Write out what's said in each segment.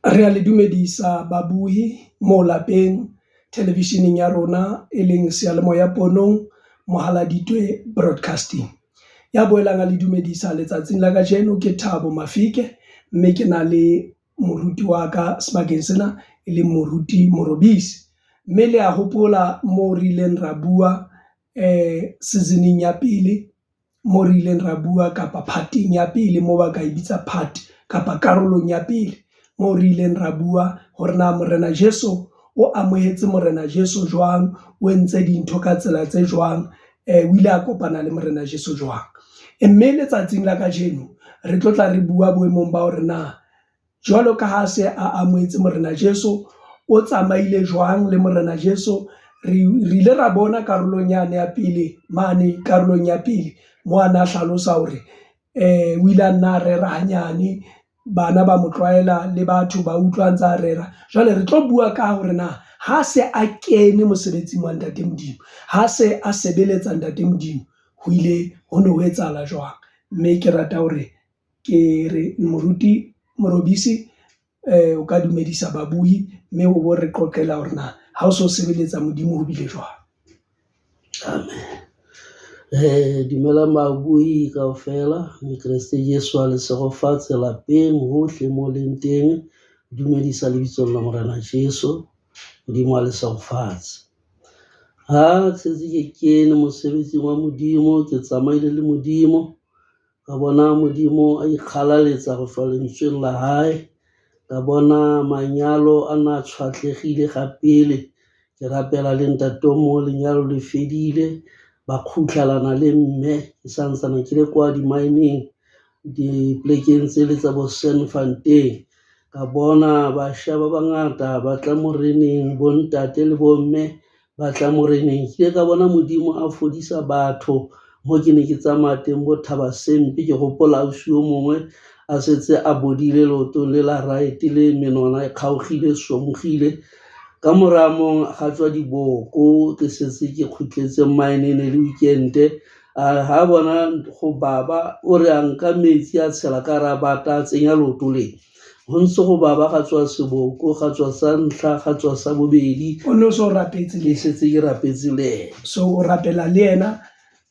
Re a le dumedisa babohi mo lapeng television-eng ya rona, e leng seyalemoya ponong Mohaladitwe Broadcasting. Ya boelang a le dumedisa letsatsing la kajeno ke Thabo Mafike, mme ke na le moruti wa ka sebakeng sena, e leng moruti Morobisi. Mme le a hopola moo re ileng ra bua season-eng ya pele, moo re ileng ra bua kapa part-eng ya pele moo ba ka e bitsa part kapa karolong ya pele. Moo re ileng ra bua hore na Morena Jesu o amohetse Morena Jesu jwang, o entse dintho ka tsela tse jwang, o ile a kopana le Morena Jesu jwang. Mme letsatsing la kajeno re tlo tla re bua boemong ba hore na jwalo ka ha se a amohetse Morena Jesu, o tsamaile jwang le Morena Jesu. Re ile ra bona karolong yane ya pele mane karolong ya pele mo ana a hlalosa hore o ile a nna a rera hanyane, bana ba mo tlwaela le batho ba utlwa a ntsa rera. Jwale re tlo bua ka hore na ha se a kene mosebetsing wa ntate Modimo, ha se a sebeletsa ntate Modimo, ho ile ho no ho etsahala jwang. Mme ke rata hore ke re moruti Morobisi o ka dumedisa babuhi mme o bo re qoqela hore na ha o so sebeletsa Modimo ho bile jwang. Amen. Dumelang babuhi kaofela, mme Kreste Jesu a le segofatse lapeng hohle mo leng teng. Dumedisa lebitsong la Morena Jesu, Modimo a le segofatse. Ha setse ke kene mosebetsing wa Modimo, ke tsamaile le Modimo, ka bona Modimo a ikgalaletsa go tswa lentsweng la hae, ka bona manyalo a na tshwatlehile ga pele, ke rapela le ntate o mong lenyalo le fedile, ba kgutlelana le mme ke santsane ke le kwa di-mine-eng dipolekeng tsele tsa bo Sandfontein. Ka bona bašwa ba bangata ba tla moreneng, bontate le bomme ba tla moreneng. Ke ile ka bona Modimo a fodisa batho mo ke ne ke tsamaya teng bo Thaba Sempe. Ke gopola ausi o mongwe a setse a bodile leotong le la right le menwana e kgaogile somogile. Ka mora moo ga tswa diboko, ke setse ke kgutletse mine ne le weekend-e. A ha bona go baba o re a nka metsi a tshela ka rabata a tsenya leoto le go ntse go baba, ga tswa seboko, ga tswa sa ntlha, ga tswa sa bobedi. O no so rapetse le setse ke rapetse le ena. So o rapela le yena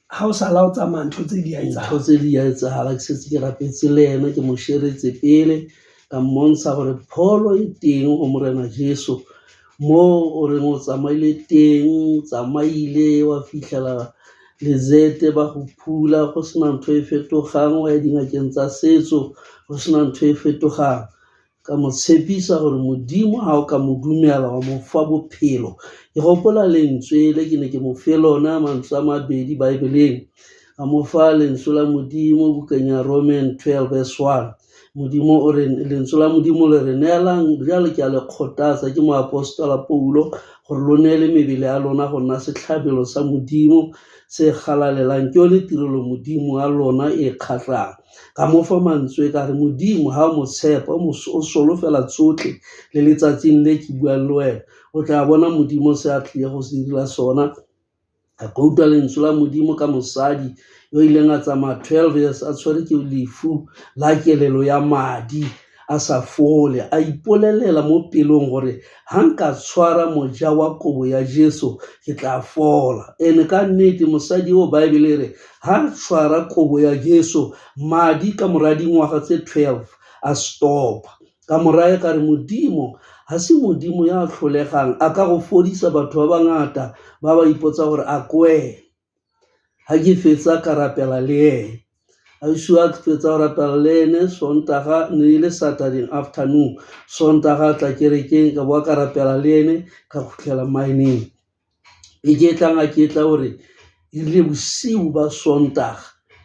ha o sala o tsamaya ntho tse di a ntho etsahala. Tse di a etsahala, ke setse ke rapetse le ena, ke mo sheretse pele, ka mmontsha gore pholo e teng go Morena Jesu. Mo o reng o tsamaile teng, tsamaile wa fitlhela lezete ba go phula go sena ntho e fetogang, wa ya dingakeng tsa setso go sena ntho e fetogang. Ka mo tshepisa gore Modimo ha o ka mo dumela wa mo fa bophelo. Ke gopola lentswe le ke ne ke mo fe lona, mantswe a mabedi Bibeleng. A mo fa lentswe la Modimo bukeng ya Roman 12 verse 1. Modimo o re lentswe la Modimo le re neelang bjale ke a le kgothatsa ke moapostola Paulo gore lo neele mebele ya lona go nna setlhabelo sa Modimo se galalelang, ke yone tirelo Modimo wa lona e kgatlhang. Ka mo fa mantswe ka re Modimo ha o mo tshepa o solofela tsotlhe le letsatsing le ke buang le wena o tla bona Modimo se a tlile go se dira sona. A ka utlwa lentswe la Modimo ka mosadi yo ileng a tsamaya 12 years a tshwere ke lefu la kelelo ya madi a sa fole, a ipolelela mo pelong gore ha nka tshwara moja wa kobo ya Jesu ke tla fola. Ene ka nnete mosadi o Bible e re ha tshwara kobo ya Jesu madi ka mora dingwaga tse 12 a stopa. Ka morae ka re Modimo ha se Modimo ya tlholegang, a ka go fodisa batho ba bangata ba ba ipotsa gore a ke wena. Ha ke fetsa ka rapela le ene, ausi wa ke fetsa go rapela le ene Sontaga, ne e le Saturday afternoon, Sontaga a tla kerekeng, ka boa ka rapela le ene, ka kgutlela mineng. E ke tlang a ke tla gore e rile bosiu ba Sontaga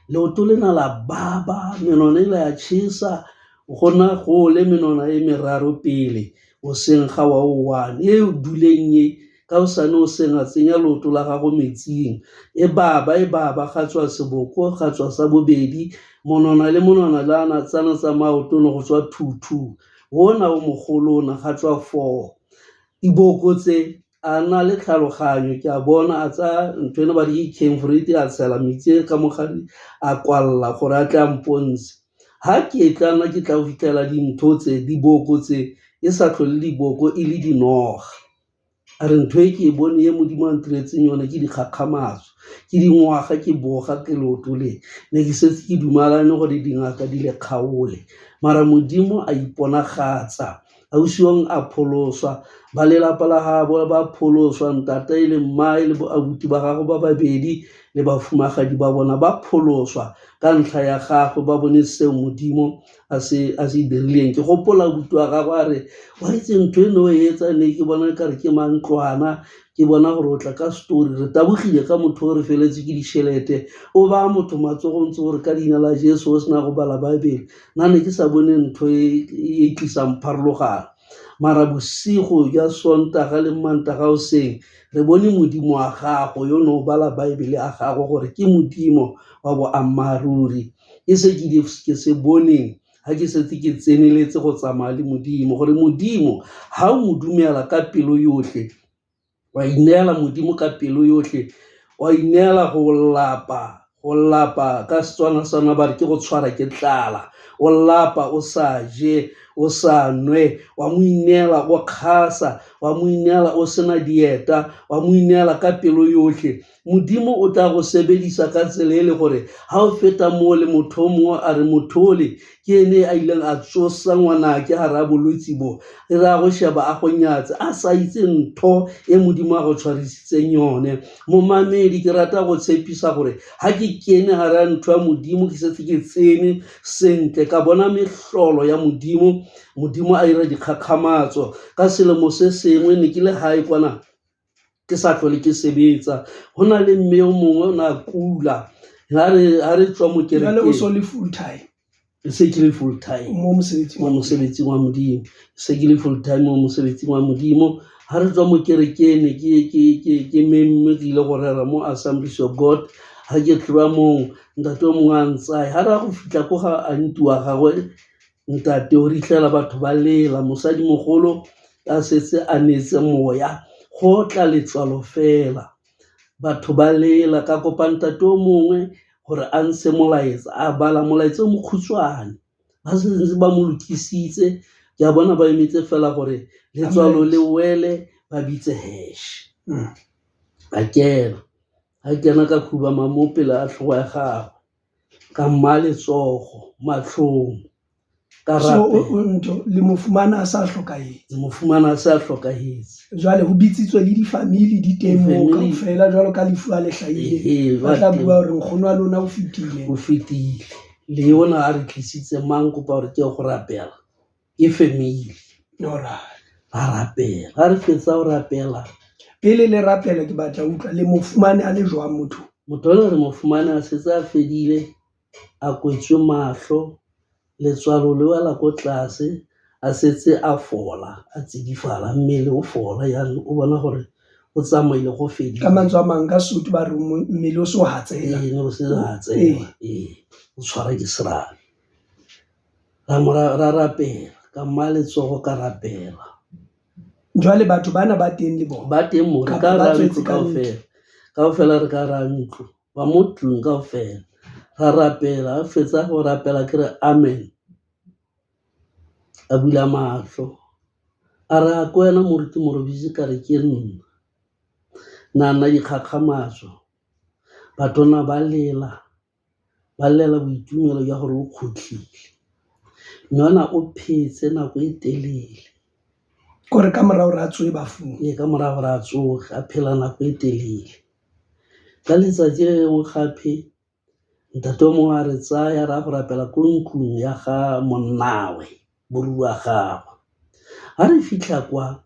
leoto lena la baba, menwana e la ya tšhesa, gona gole menwana e meraro pele o seng ga wa o one e o duleng e ka o sane o seng a tsenya leoto la gago metsing e baba e baba, ga tswa seboko, ga tswa sa bobedi monwana le monwana le ana tsana tsa maoto ne go tswa two two, ona o mogolo ona ga tswa four diboko tse. A na le tlhaloganyo ke a bona a tsaya ntho eno ba re ke camfrate a tshela metsi ka mogare a kwalla gore a tle a mpontshe. Ha ke tla nna ke tla go fitlhela dintho tse diboko tse E sa tlhole diboko e le dinoga. A re ntho e ke e bone e Modimo a ntiretseng yone ke dikgakgamatso, ke dingwaga ke boga ke leoto le, ne ke setse ke dumalane gore dingaka di le kgaole, mara Modimo a iponagatsa. Ausi ong a pholoswa, ba lelapa la gabo ba pholoswa, ntate le mmae le bo abuti ba gagwe ba babedi le bafumagadi ba bona ba pholoswa ka ntlha ya gagwe, ba bone seo Modimo a se dirileng. Ke gopola abuti wa gagwe a re, wa itse ntho e ne o e etsa ne ke bona kare ke mantlwana, ke bona gore o tla ka story. Re tabogile ka motho o re feletse ke ditšhelete, o baya motho matsogo ntse gore ka leina la Jesu o sena go bala Baebele. Nna ne ke sa bone ntho e e tlisang pharologano, mara bosigo jwa Sontaga le Mantaga goseng re bone Modimo wa gago yo ne o bala Baebele a gago gore ke Modimo wa boammaaruri. Ke se ke se boneng ga ke setse ke tseneletse go tsamaya le Modimo, gore Modimo ga o mo dumela ka pelo yotlhe, wa ineela Modimo ka pelo yotlhe, wa ineela go lapa, go lapa ka Setswana sa ba re ke go tshwara ke tlala, o lapa o sa je, o sa nwe, wa mo ineela o kgasa, wa mo ineela o sena dieta, wa mo ineela ka pelo yotlhe. Modimo o tla go sebedisa ka tsela e le gore ga o feta mo le motho o mongwe a re motho ole ke ene a ileng a tsosa ngwanake gare a bolwetse bo, e re a go sheba a go nyatse a sa itse ntho e Modimo a go tshwarisitseng yone. Momamedi, ke rata go tshepisa gore ga ke kene gare a ntho ya Modimo, ke setse ke tsene sentle, ka bona mehlolo ya Modimo, Modimo a ira dikgakgamatso. Ka selemo se sengwe ne ke le gae kwana, ke sa tlhole ke sebetsa, go na le mme yo mongwe o ne a kula, ga re tswa mo Jwale o kerekeng. so le full time Se ke le full time mo mosebetsing mo mosebetsing wa Modimo, se ke le full time mo mosebetsing wa Modimo. Ga re tswa mo kerekeng ne ke memme ke ile go rera mo Assemblies of God. Ga ke tloga moo, ntate o mongwe a ntsaya, ga re ya go fitlha ko ga aunty wa gagwe, ntate o re fitlhela batho ba lela, mosadimogolo a setse a neetse moya, go tla letswalo fela, batho ba lela. Ka kopa ntate o mongwe gore a ntshe molaetsa, a bala molaetsa o mokhutshwane, ba setse ba mo lokisitse, ke a bona ba emetse fela gore letswalo le wele, ba bitse hash. A kena, a kena ka khubama mo pele a tlhogo ya gagwe, ka mma letsogo matlhong, ka So rapela. Ntho le mo fumana a sa hlokahetse. Mo fumana a sa hlokahetse. Jwale ho bitsitswe le di-family di teng moo Di-family. kaofela, jwalo ka lefu a le hlahile. Ehe, Ba tla ba teng. bua hore nkgono wa lona o fetile. O fetile. Le yona a re tlisitse mang kopa hore ke go rapela, ke family. Alright. Ra rapela, ha re fetsa ho rapela. Pele le rapela ke batla ho utlwa le mo fumane a le jwang motho? Motho ona re mo fumane a setse a fedile, a kwetswe mahlo, letswalo le wela ko tlase, a setse a fola, a tsidifala, mmele o fola, jaanong o bona gore o tsamaile go fedile. Ka mantswe a mang ka Sesotho ba re mmele o se o hatsela. Ee, o se o hatsela, ee, o tshwara ke serame. Ra mo ra rapela, ka mma letsogo ka rapela. Jwale batho bana ba teng le bona? Ba teng mo, re Kapa ka ba ra tswetse ntlo ka ntlo? kaofela. Kaofela re ka ra ntlo, ba mo tlung kaofela. Ra rapela, ha fetsa go rapela ke re amen. A bula mahlo, a re a ko wena moruti Morobisi, ka re ke nna. Na nna dikgakgamatso, batho na ba lela, ba lela boitumelo jwa gore o kgotlhile. Mme ona o phetse nako e telele. Kore ka morao re a tsohe bafung. Ee, ka morago re a tsoge, a phela nako e telele. Ka letsatsi le lengwe gape, ntate o mongwe a re tsaya ra go rapela ko ntlong ya ga monnawe, borua gagwe. Ha re fitlha kwa,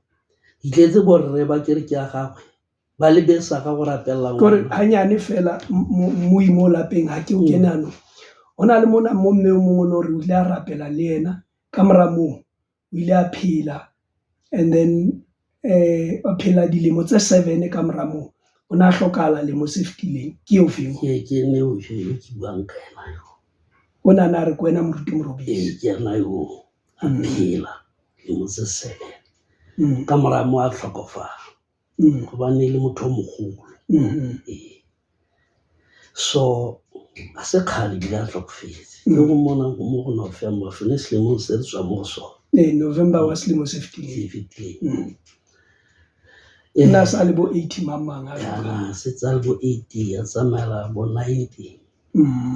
itletse borre ba kereke ya gagwe, ba le besa ka go rapella Kore ngwana. hanyane fela mmui mo lapeng ha ke o kene ano. Ho na le mona mo mme o mongwe o no re o ile a rapela le yena, ka mora moo o ile a phela and then a phela dilemo tse 7 ka mora moo. O na hlokahala lemo se fetileng. Ke eo feng? Ke ene eo ke buang ka ena eo. O na na re ke wena moruti Morobisi. Ee, ke ena eo, a phela dilemo tse 7. Ka mora moo a hlokofala. Hobane e le motho o mogolo. Ee. So, ha se kgale ebile a hlokofetse. Ke go mona mo go November, sone selemong se re tswang mo go sona. Ee, November wa selemo se fetileng. Se fetileng. Nna sa le bo 80 mang mang a Ya jwalo. na setse a le bo 80 a tsamaela bo 90.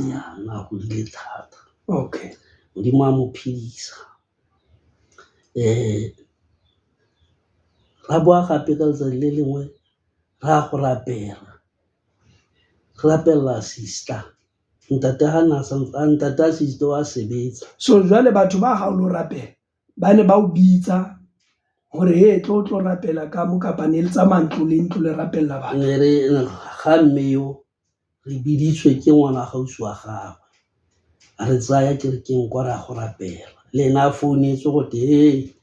Ya na hodile thata. Okay. Modimo a mo phedisa. Ra boa gape ka letsatsi le lengwe ra go rapela, re rapella sister. Ntate ha na ntate a sister wa sebetsa. So jwale batho ba ha o lo rapela ba ne ba o bitsa hore he tlo tlo rapela ka mo kapa ne le tsamaya ntlo le ntlo le rapella batho? Ne re ga mme yo re biditswe ke ngwana gausi wa gagwe, a re tsaya kerekeng kwa re ya go rapela. Le ena a founetswe gote he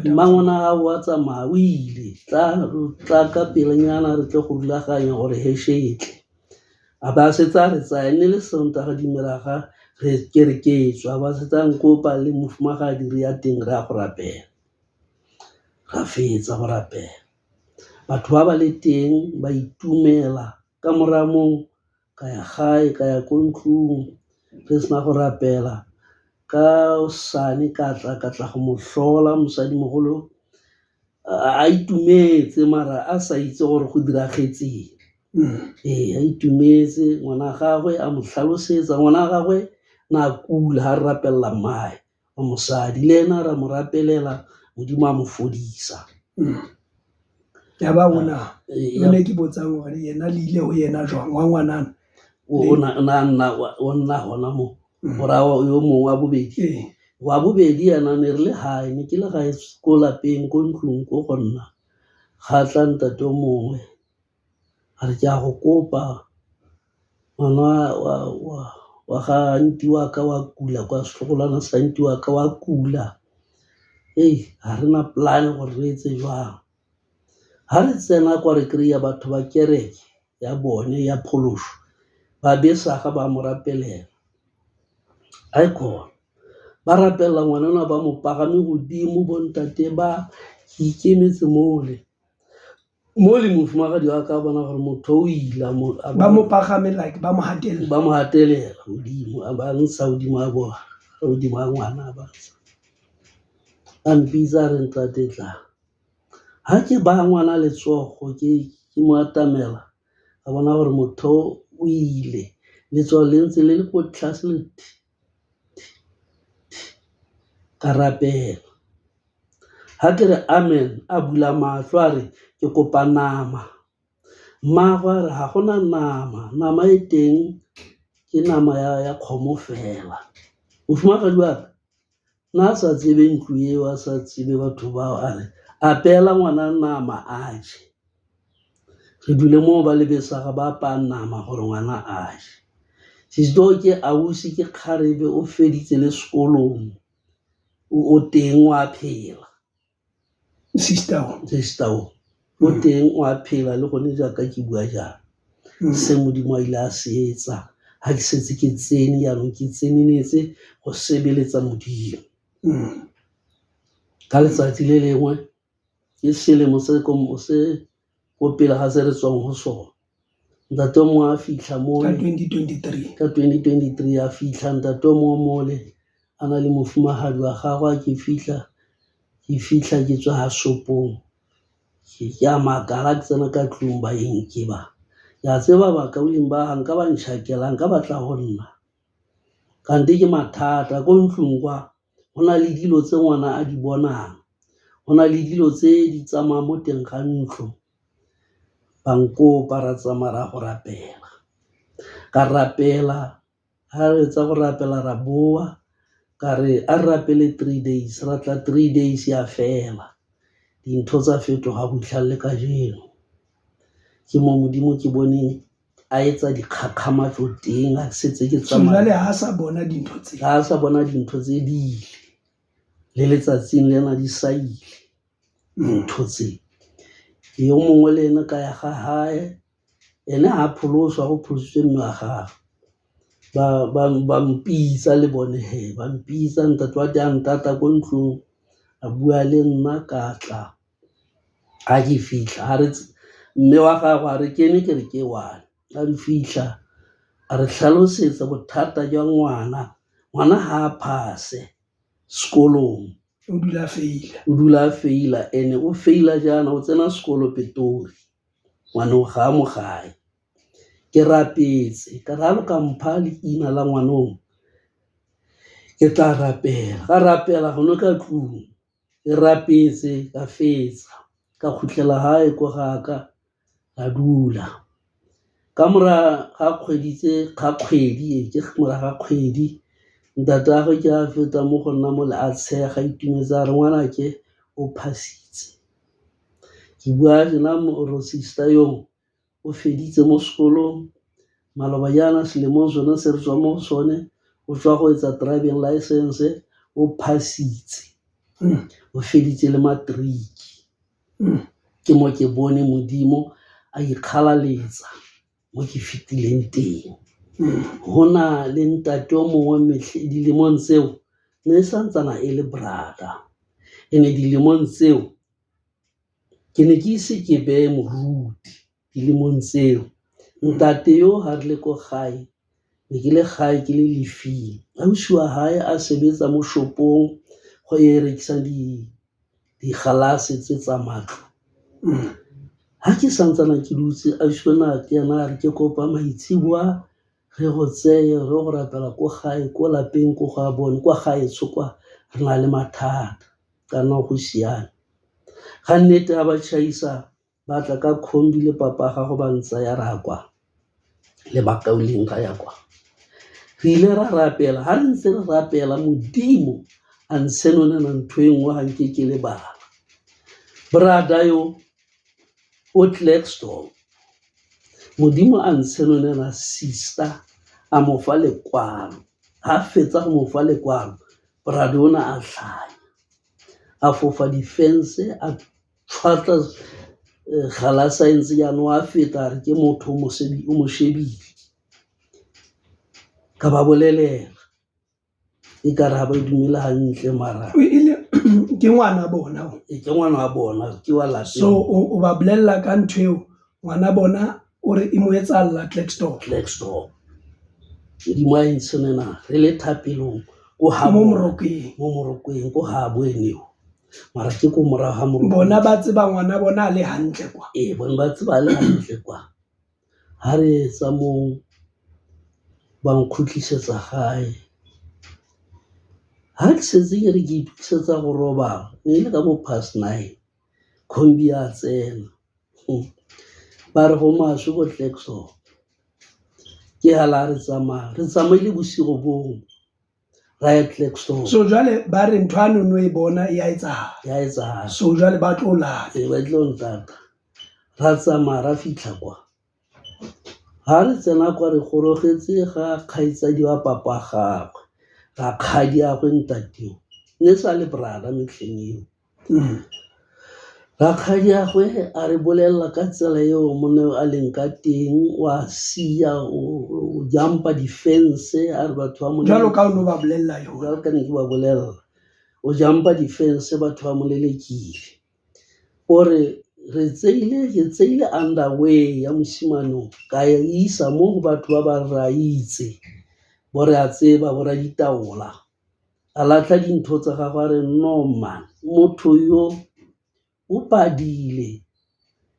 mmangwana wa tsamaya o ile, tla tla ka pelenyana re tle go rulaganya gore heshe e tle. A ba setse a re tsaya, ne le Sontaga dimeraga re kereke e tswa, ba setse a nkopa le mofumagadi re ya teng re ya go rapela. Ra fetsa go rapela, batho ba ba le teng ba itumela. Ka mora moo ka ya gae, ka ya ko ntlong re sena go rapela. Ka hosane ka tla ka tla go mo hlola mosadimogolo a itumetse mara a sa itse gore go diragetseng. Ee, a itumetse ngwana gagwe a mo tlhalosetsa, ngwana gagwe na kula ha re rapella mmae wa mosadi, le ena ra mo rapelela Modimo a mo fodisa. Ya ba ona o ne ke botsang hore yena le ile ho yena jwang wa ngwanana? O na nna o nna hona mo. O ra yo mongwe wa bobedi. Ee. Wa bobedi yena ne re le hae, ne ke le gae ko lapeng ko ntlong ko go nna. Ga tla ntate o mongwe a re ke a go kopa ngwana wa ga aunty wa ka wa kula kwa setlogolwana sa aunty wa ka wa kula. Ei, ha re na plan gore re etse jwang. Ha re tsena kwa re kry-a batho ba kereke ya bone ya phološo ba besaga ba mo rapelela. Aikhona ba rapella ngwanenwa ba mo pagame godimo bontate ba ke ikemetse mole mole mofumagadi wa ka bona gore motho o ile a mo- a Ba mo pagame like ba mo hatella. Ba mo hatelela godimo, a ba ntsha godimo a bona godimo a ngwana a ba ntsha. A mpitsa a re ntate tla. Ha ke ba ngwana letsogo ke mo atamela ka bona gore motho o ile, letsogo le ntse le le ko tlase le thi thi thi. Ka rapela, ha ke re amen a bula mahlo a re ke kopa nama. Mmagwe a re ha gona nama, nama e teng ke nama ya kgomo fela. Mofumagadi wa ka na a sa tsebe ntlo eo, a sa tsebe batho bao, a re apeela ngwana nama a je. Re dule moo ba lebesaga ba apaya nama gore ngwana a je. Sister o ke ausi ke kgarebe o feditse le sekolong, o teng wa phela. Sister o. Sister o o teng o a phela le gone jaaka ke bua jaana. Se Modimo a ile a se etsa ha ke setse ke tsene jaanong ke tseneletse go sebeletsa Modimo. Ka letsatsi le lengwe ke selemo se se ko pele ga se re tswang go sona, ntate o mongwe a fitlha mole ka 2023. Ka 2023 a fitlha ntate o mongwe mole a na le mofumahadi wa gagwe. A ke fitlha ke fitlha ke tswa ha shopong ke a makala ke tsena ka tlung ba eng ke ba ke a tseba bakauleng ba ga nka ba ntšhakela nka batla go nna kante ke mathata ko ntlong kwa. Go na le dilo tse ngwana a di bonang, go na le dilo tse di tsamayang mo teng ga ntlo. Ba nkopa ra tsamaya ra go rapela, ka rapela ha re etsa go rapela ra boa ka re a re rapele 3 days, ra tla 3 days ya fela dintho tsa fetoga go fitlha le kajeno. Ke mo Modimo ke boneng a etsa dikgakgamatso teng a setse ke So jwale ha sa bona dintho tse. Ha sa bona dintho tse di ile le letsatsing lena di sa ile dintho tse. Yo mongwe le ena ka ya ga hae, ene ha pholoswa go pholositswe mme wa gagwe. Ba mpitsa le bone he ba mpitsa ntate wa teng a ntata ko ntlong a bua le nna ka tla. Ha ke fitlha a re mme wa gagwe a re kene ke re ke one. Ha re fitlha a re tlhalosetsa bothata jwa ngwana Ngwana ha a phase sekolong. O dula feila. O dula a feila ene o feila jaana o tsena sekolo Pitori. Ngwanong ga a mo gae. Ke rapetse ka re ha lo ka mpha leina la ngwanong ke tla rapela. Ka rapela gone ka tlung, ke rapetse ka fetsa ka kgutlela hae ko gaka ka dula. Ka mora ga kgwedi tse ga kgwedi ee ke mora ga kgwedi ntatagwe ke a feta mo go nna mole a tshega a itumetse a re ngwanake o phasitse. Ke bua jaana sister yo o feditse mo sekolong maloba jaana selemong sone se re tswang mo go sone o tswa go etsa driving license o phasitse o feditse le matric. Ke mo ke bone Modimo a ikgalaletsa mo ke fetileng teng. Go na le ntate o mongwe dilemong tseo ne e santsana e le brother ene dilemong tseo ke ne ke ise ke beye moruti dilemong tseo. Ntate yo ha re le ko gae ne ke le gae ke le lefing, ausi wa hae a sebetsa mo shopong go e rekisang digalase tse tsa matlo. Ha ke santsana ke dutse ausi ona a kena a re ke kopa maitsiboa re go tseye re go rapela ko gae ko lapeng ko ga bone kwa gaetsho kwa re na le mathata ka nna go siame. Ga nnete ga ba tšhaisa ba tla ka khombi le papa gago ba ntsaya ra kwa le bakauleng ra ya kwa. Re ile ra rapela, ha re ntse re rapela Modimo a ntshenolela ntho e nngwe ga nke ke lebala. Brother yo o Klerksdorp, Modimo a ntshenolela sister a mo fa lekwalo, ha fetsa go mo fa lekwalo brother ona a tlhanya a fofa di-fence a tshwatla galasa e ntse jaanong a feta a re ke motho o mo shebile. Ka ba bolelela e kare ga ba dumele hantle mara ke ngwana bona o. Ee, ke ngwana wa bona ke wa lapeng. So o ba bolella ka ntho eo ngwana bona o re e mo etsahalla Klerksdorp. Klerksdorp. Modimo a e ntshenela re le thapelong ko ha Mo Morokweng. Mo Morokweng ko ha bo eneo. Mara ke ko morago ga Morokweng. Bona ba tseba ngwana bona a le hantle kwa. Ee, bona ba tseba a le hantle kwa. Ha re etsa moo ba nkgutlisetsa gae. Ha ke setse ke re ke itokisetsa go robala ne e le ka bo past nine khombi ya tsena ba re go maswe ko Klerksdorp. Ke hala re tsamaya re tsamaile bosigo boo ra ya Klerksdorp. So jwale ba re ntho a no e bona e a etsahala. Ya etsahala. So jwale ba tlo lata. Ee, ba tlo ntata. Ra tsamaya ra fitlha kwa. Ha re tsena kwa re gorogetse ga kgaitsadi wa papa gagwe, rakgadiagwe ntate o, ne sa le brother metlheng eo. Rakgadiagwe a re bolelela ka tsela eo monna a leng ka teng, wa sia, o jumpa di-fence, a re batho ba mo Jwalo ka o no ba bolella yona. Jwalo ka ne ke ba bolella, o jumpa di-fence batho ba mo lelekile. O re re tseile, ke tseile underwear ya mosimane o, ka e isa mo go batho ba ba re a itse, bo re a tseba bo raditaola. A latlha dintho tsa gagwe a re no man, motho yo o padile,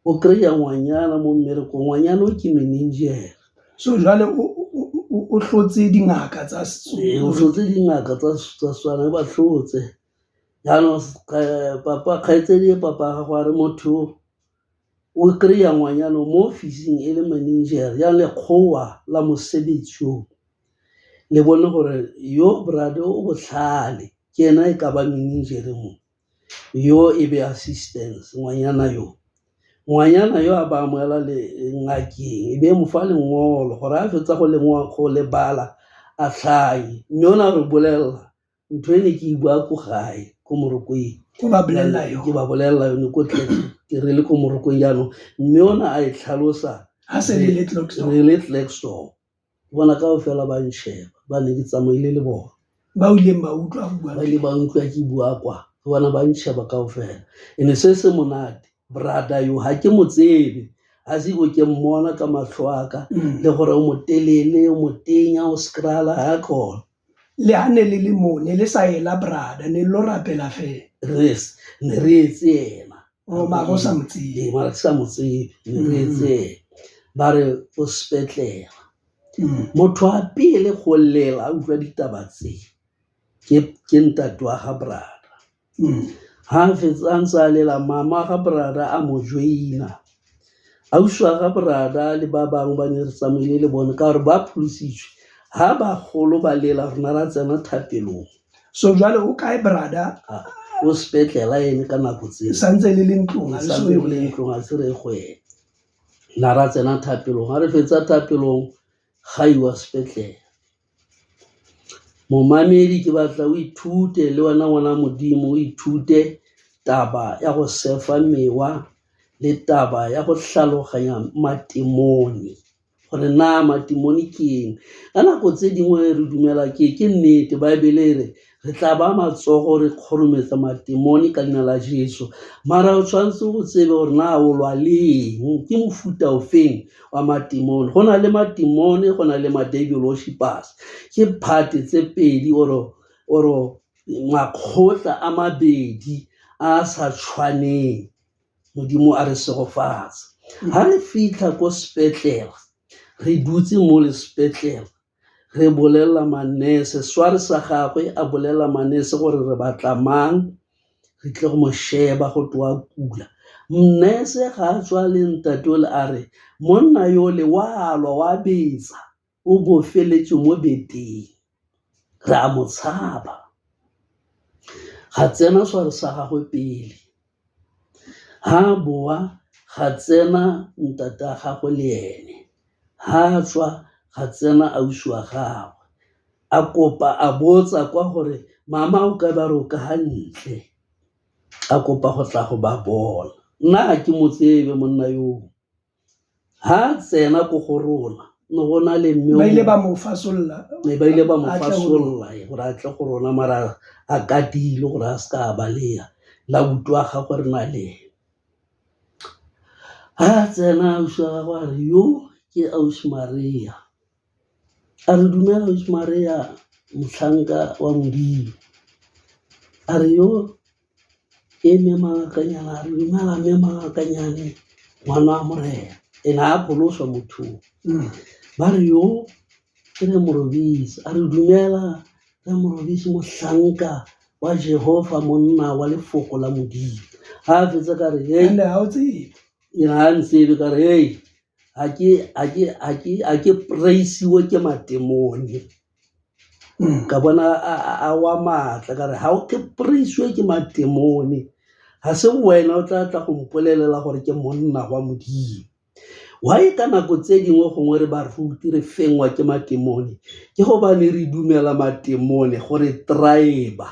o kry-a ngwanyana mo mmerekong, ngwanyana o ke manager. So jwale o hlotse dingaka tsa setso. Ee, o hlotse dingaka tsa Setswana ba hlotse. Jaanong papa kgaitsedi e papa gago a re motho o kry-a ngwanyana mo officing e le manager ya lekgowa la mosebetsi o. Le bone gore yo brother o botlhale ke ena e ka ba manager mo, yo e be assistance ngwanyana yo. Ngwanyana yo a ba amoela le ngakeng e be mo fa lengolo gore a fetsa go go le bala a tlhaye, mme o ne a re bolelela ntho e ne ke e bua ko gae ko Morokweng. O ba bolella yona. Ke ba bolella yone ko ke re le ko Morokweng jaanong, mme o ne a e tlhalosa Ha se le le Klerksdorp. Re le Klerksdorp. Bona kaofela ba nsheba, ba ne ke tsamaile le bona. Ba ileng ba utlwa o bua. Ba ile ba utlwa ke bua kwa, bona ba nsheba kaofela. Ene se se monate, brother yo ha ke mo tsebe, a se go ke mmona ka matlho a ka, le gore o motelele, o motenya, o skrala, ha kona. Le ha ne le le moo ne le sa ela brother, ne lo rapela fela. Re ne re etse yena. Oh, mara o sa mo tsebe. Ee, mara ke sa mo tsebe, ne re etse yena. Ba re o sepetlela. Motho wa pele go llela a utlwa ditaba tse ke ntate wa ga brother. Ha a fetsa a ntse a lela, mama ga brother a mo joina. Ausi wa ga brother le ba bangwe ba ne re tsamaile le bone ka gore ba pholositswe. Ha bagolo ba lela rona ra tsena thapelong. So jwale o kae brother? O sepetlela ene ka nako tseo. Santse le le ntlong, ha le so Santse ye le ho le yena. ntlong, ha se re ye go ena. Na ra tsena thapelong, ha re fetsa thapelong ga iwa sepetlele. Momamedi ke batla o ithute le wena ngwana Modimo, o ithute taba ya go sefa mewa le taba ya go hlaloganya matimone, gore na matimone ke eng. Ka nako tse dingwe re dumela ke nnete, Bible e re re tla ba matsogo re kgorometsa matimone ka leina la Jesu, mara o tshwanetse o tsebe gore na o lwa le eng, ke mofuta o feng wa matimone. Go na le matimone, go na le ma-devil worshippers, ke part tse pedi oro makgotla a mabedi a sa tshwaneng. Modimo a re segofatse. Ha re fitlha ko sepetlela, re dutse mo le sepetlela, re bolella manese, sware sa gagwe a bolella manese gore re batla mang, re tle go mo sheba go twa kula. Nurse ga a tswa le ntate ole a re monna yole wa lwa wa betsa, o bofeletswe mo beteng, re a mo tshaba. Ga tsena sware sa gagwe pele, ha boa ga tsena ntate wa gagwe le ene, ha tswa ga tsena ausi wa gagwe. A kopa a botsa kwa gore mama o ka ba re o ka hantle, a kopa go tla go ba bona. Nna ha ke mo tsebe monna yo. Ha tsena ko go rona, ne go na le mme Ba ile o ba mo fasolla. Ne ba ile ba mo A tle ho fasolla gore a tle go rona, mara a katile gore a ska a baleha. La utlwa gagwe re na le ena. Ha tsena ausi wa gagwe a re yo ke ausi Maria. A re dumela ausi Maria, mohlanka wa Modimo. A re yo ke mme Mangakanyana, a re dumela mme Mangakanyane, ngwana wa morena. Ene ha pholoswa motho o. Ba re yo ke re Morobisi, a re dumela re Morobisi, mohlanka wa Jehova, monna wa lefoko la Modimo. Ha a fetsa ka re, hey, Ene ha o tsebe. Ene ha ntsebe, ka re, hey, ha ke praisiwe ke matemone. Ka bona a wa matla, ka re ha o ke praisiwe ke matemone, ha se wena o tla tla go mpolelela gore ke monna wa Modimo. Why ka nako tse dingwe gongwe re baruti re fengwa ke matemone? Ke gobane re dumela matemone gore tribe.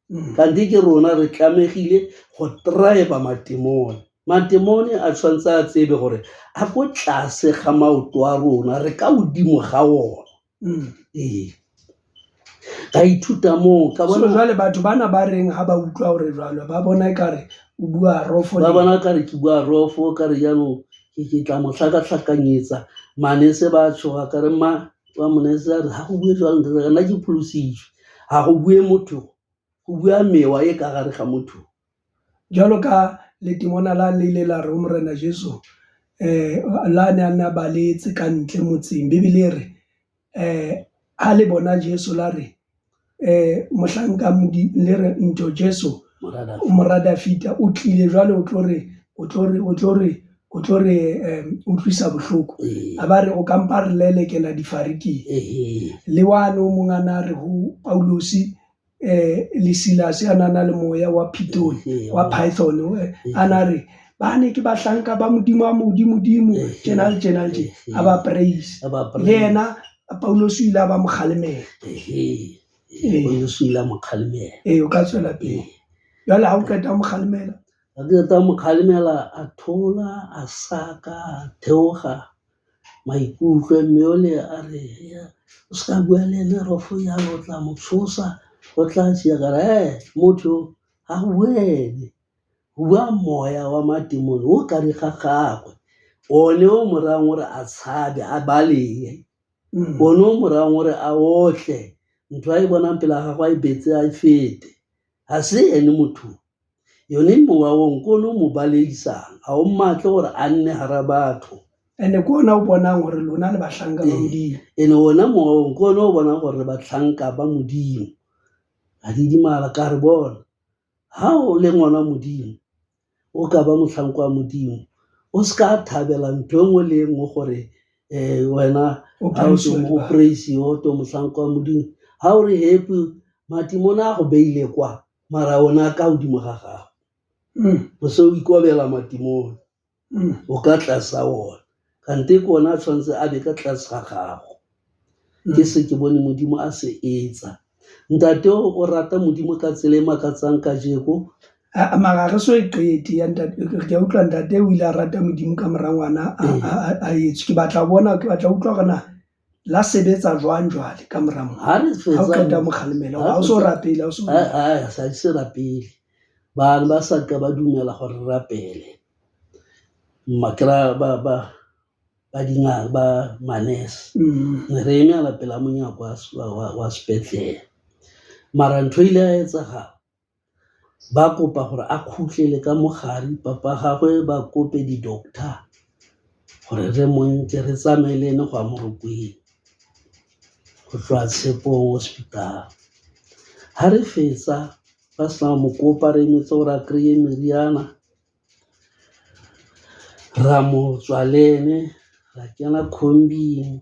Kante ke rona re tlamegile go tribe matemone. Matemone a tshwantse a tsebe gore a ko tlase ga maoto a rona, re ka hodimo ga ona. Ee. Ka ithuta moo, ka So bona jwale batho bana ba reng ha ba utlwa hore jwalo, ba bona ekare o bua rofo Ba le bona ekare ke bua rofo, ka re jaanong ke tla mo hlakahlakanyetsa. Manese ba tshoga, ka re ma wa monese a re ha go bue jwalo ntate, nna ke pholositswe. Ha go bue motho, go bua mewa e ka gare ga motho. Jwalo ka letemona la le ile la re ho Morena Jesu, la ne a na baletse ka ntle motseng, Bibele e re, ha le bona Jesu la re, mohlanka Modimo, le re ntho Jesu, Mora Dafita o tlile jwale o tlo re, o tlo re, o tlo re, o tlo re, utlwisa bohloko. A ba re o ka mpa re lelekela difariking. Le wane o mong a na re ho Paulus, le Silas a na na le moya wa Python, wa Python, a na re ba ne ke bahlanka ba Modimo a Modimo-Modimo, tjena le tjena le tjena. A ba praise. A ba Le praise. yena Paulus o ile a ba mo kgalemela. Paulus o ile a mo kgalemela. Ee, o ka tswela pele. Jwale ha o qeta ho mo kgalemela? Ha ke qeta ho mo kgalemela, a thola, a saka, a theoga maikutlo, mme ole a re, ya, o ska bua le ena rofo jalo, o tla mo tshosa, o tla tšea. Ka re, motho ha go buele, go bua moya wa matimone o ka re ga gagwe, one o mo rayang gore a tshabe, a balehe. One o mo rayang gore a otle. Ntho a e bonang pele ga gagwe a e betse a e fete, ga se ene motho. Yone mowa oo ke one o mo baleisang, ga o mmatle gore a nne gara batho. Ene ke ona o bonang gore lona le bahlanka ba Modimo. Ene ona mowa oo ke one o bonang gore re batlhanka ba Modimo. A didimala ka re bona, ha o le ngwana Modimo, o ka ba motlhanka wa Modimo, o se ka thabela ntho e nngwe le e nngwe gore wena O ha o praise-iwa ke o batho. praise-iwa o to motlhanka wa Modimo. Ha o re happy, matimone a go beile kwa, mara ona a ka godimo ga gago. O se o ikobela matimone, o ka tlase ga ona, kante ke ona a tshwanetse a be ka tlase ga gago. Ke se ke bone Modimo a se etsa. Ntate o rata Modimo ka tsela e makatsang kajeko. Mara re so e qete ya ntate, ke a utlwa ntate o ile a rata Modimo ka mora ngwana a etswe. Ke batla ho bona, ke batla ho utlwa hore na la sebetsa jwang jwale ka mora moo. Ha re Ha o fetsa qeta mo kgalemela, ha ha o so fetsa- rapele, ha o so Ha sa se rapele. Bana ba sa ka ba dumela gore re rapele. Makra ba dingaka ba manese. Ne re eme hala pela monyako wa sepetlele. Mara ntho e ile ya etsagala, ba kopa gore a kgutlele ka mogare, papa gagwe ba kope di-doctor gore re mo nke re tsamaye le ene go ya Morokweng, go tloha Tshepong hospital. Ha re fetsa ba sena mo kopa re emetse gore a kry-e meriana, ra mo tswa le ene, ra kena khombing,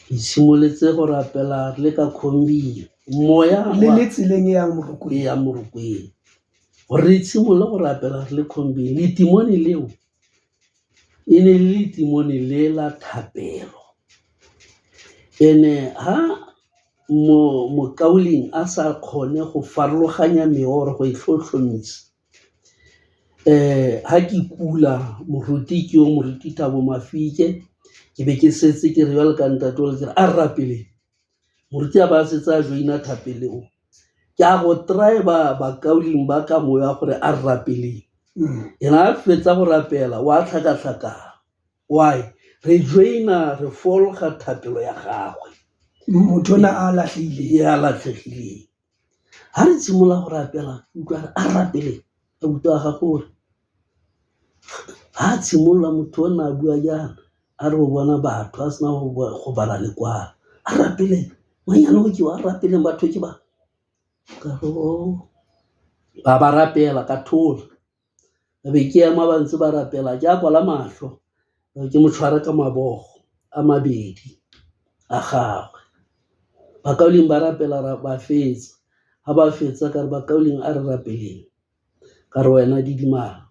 ke simolotse go rapela re le ka khombing. Moya Le le tseleng e yang Morokweng. E yang Morokweng. Gore re simolole go rapela re le khombing, letimone leo e ne le letimone le la thapelo. Ene ha mokauleng a sa kgone go farologanya mewa or go e tlhotlhomisa, ha ke kula moruti ke yo moruti Thabo Mafike, ke be ke setse ke re jwalo ka ntate o le ke re a re rapeleng. Moruti a ba setse a joina thapelong, ke a go try ba bakauleng ba ka moya gore a re rapeleng. Ena a fetsa go rapela wa tlhakatlhakana. Why? Re joina re fologa thapelo ya gagwe. Motho ona a lahlehileng. Ya latlhegileng. Ha re tshimolla go rapela, utlwa re a rapeleng, a utlwa ga gore ha tshimolla motho ona a bua jaana, a re o bona batho a sena go bala lekwalo, a rapeleng, ngwanyana o ke wa rapeleng batho ke ba. Ka re, oh. Ba ba rapela ka thola. Ka be ke ema ba ntse ba rapela, ke a kwala mahlo, ke mo tshwara ka mabogo a mabedi a gagwe. Bakauleng ba rapela ba fetsa, ha ba fetsa ka re bakauleng a re rapeleng, ka re wena didimala,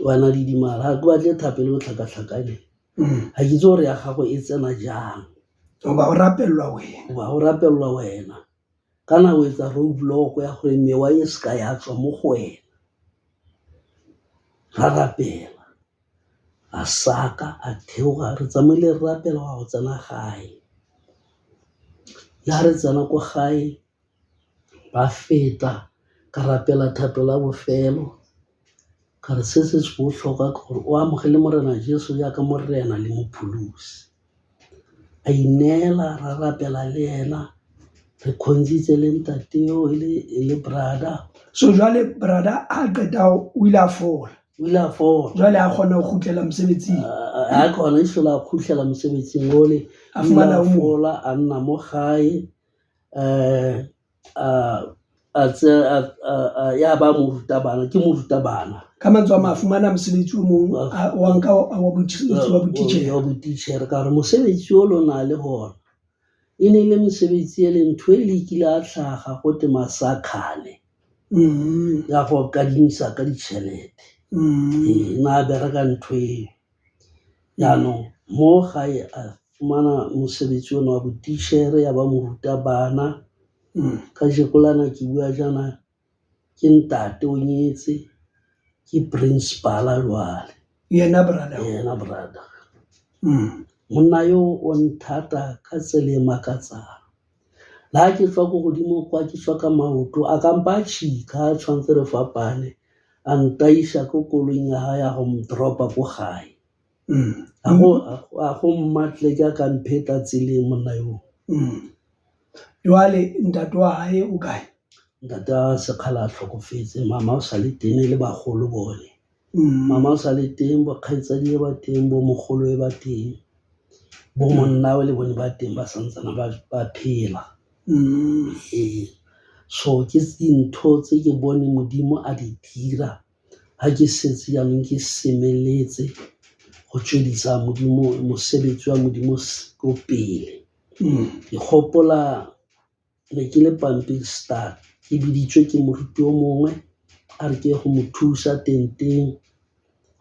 wena didimala, ha ke batle thapelo e tlhakatlhakaneng. Ha ke itse gore ya gago e tsena jang. Hoba o rapellwa wena. Hoba o rapellwa wena. Kana o etsa roadblock ya gore mewa e se ka ya tswa mo go wena. Ra rapela, a saka, a theoga, re tsamaile re rapela wa go tsena gae. Le ha re tsena ko gae, ba feta, ka rapela thapelo ya bofelo, ka re se se botlhokwa ke gore o amogele Morena Jesu jaaka Morena le Mopholosi. A ineela, ra rapela le ena, re khonzitse le ntate yo e le brother. So jwale brother ha qeta o ile a fola. O ile a fola. Jwale a kgona ho kgutlela mosebetsing. A kgona e hlola a kgutlela mosebetsing ole. A fumana O ile a o mong. fola, a nna mo gae, a tse-, a, ya ba morutabana, ke morutabana. Ka mantswe a mang, a fumana mosebetsi o mong, wa nka wa botitjhere, wa botitjhere. Wa botitjhere, ka hore mosebetsi o lona le hona. E ne le mosebetsi e leng ntho e le kile a hlaga go te masakhane. Ya go kadimisa ka ditšhelete. Ee, na bereka ntho eo. Jaanong mo gae a fumana mosebetsi ona wa botitjhere ya ba morutabana. Kajeko lana ke bua jaana ke ntate o nyetse, ke principal-a jwale. Yena brother. Yena brother. Monna yo o nthata ka tsela e makatsang. Le ha ke tswa ko godimo kwa ke tswa ka maoto, a ka mpa a tjhika ha tshwantse re fapane, a ntaisa ko koloing ya hae ya go ndropa ko gae. A go mmatle ke a ka mpheta tseleng monna yo. Jwale ntate wa hae o kae? Ntate wa sekgala a tlhokofetse, mama o sa le teng le bagolo bone. Mama o sa le teng, bo kgaitsadi ba teng, bo mogolo ba teng, bo monnawe le bone ba teng ba santsane ba phela. Ee, so ke dintho tse ke bone Modimo a di dira ga ke setse jaanong ke semeletse go tswedisa Modimo mosebetsi wa Modimo ko pele. Ke gopola ne ke le Pampierstad ke biditswe ke moruti o mongwe a re ke go mo thusa tenteng,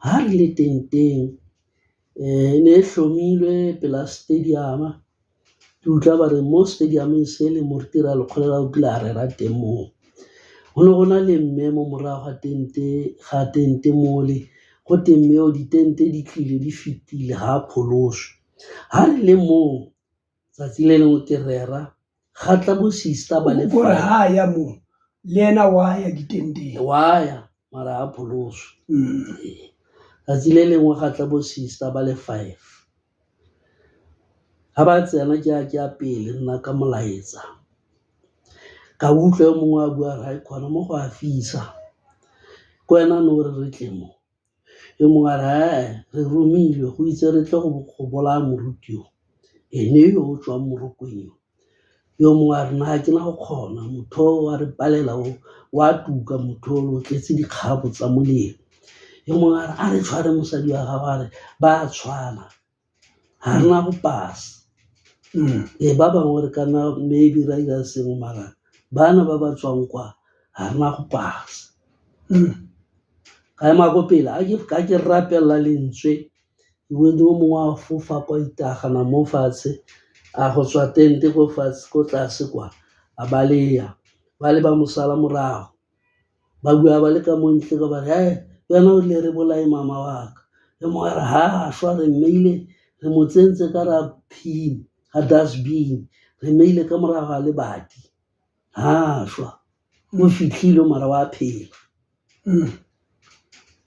ha re le tenteng ne e tlhomilwe pela stadium-a ke utlwa ba re mo stadium-eng se le moruti Ralekholela o kile a rera teng moo. Go ne go na le mme mo morago ga tente mole go te mme o ditente di tlile di fetile ga a pholoswe. Ga re le moo tsatsi le lengwe ke rera ga tla bo sister ba le Kore ha ya moo le ena wa ya ditenteng. Wa ya mara a pholoswe. Tsatsi le lengwe ga tla bo sister ba le five, ga ba tsena ke ya pele nna ka molaetsa, ka utlwa yo mongwe a bua a re aikhona mo go a fisa, ke wena ne o re re tle mo, yo mongwe a re ee re romilwe go itse re tle go bolaya moruti yo, ene yo o tswang Morokweng yo. Yo mongwe a re nna ga ke na go kgona motho o a re palela o, o a tuka motho o, o tletse dikgabo tsa molelo. Yo mongwe a re a re tshware mosadi wa gago a re ba a tshwana ga rena go pasa. Ee, ba bangwe re ka nna maybe ra 'ira sengwe mara bana ba ba tswang kwa ga rena go pasa. Ka ema ko pele ga ke rapelela lentswe o mongwe a fofa kwa itagana mo fatshe a go tswa tente ko fatshe ko tlase kwa a baleya ba le ba mo sala morago ba bua ba le ka mo ntle ka ba re e wena o rile re bolae mama wa ka, yo mongwe a re ha a šwa re mmeile re mo tsentse ka ra phini ga dustbin re mmeile ka morago ga lebati ha šwa o fitlhile mara wa phela.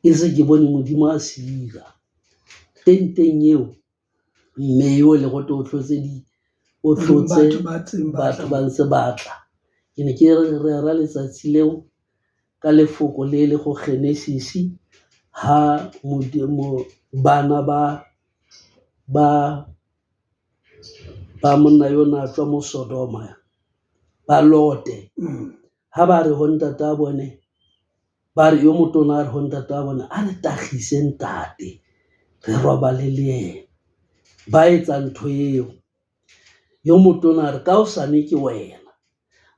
Ke se ke bone Modimo a se dira tenteng eo mme yo le gote o tlotse batho ba ntse batla. Ke ne ke rera letsatsi leo ka lefoko le le go Genesis ha Modimo bana ba monna yo na tswa mo Sodoma ba Lote ha ba re ho ntate wa bone ba re yo motona a re ho ntate wa bone a re tagise ntate re robale le ena, ba etsa ntho eo. Yo motona a re ka hosane ke wena,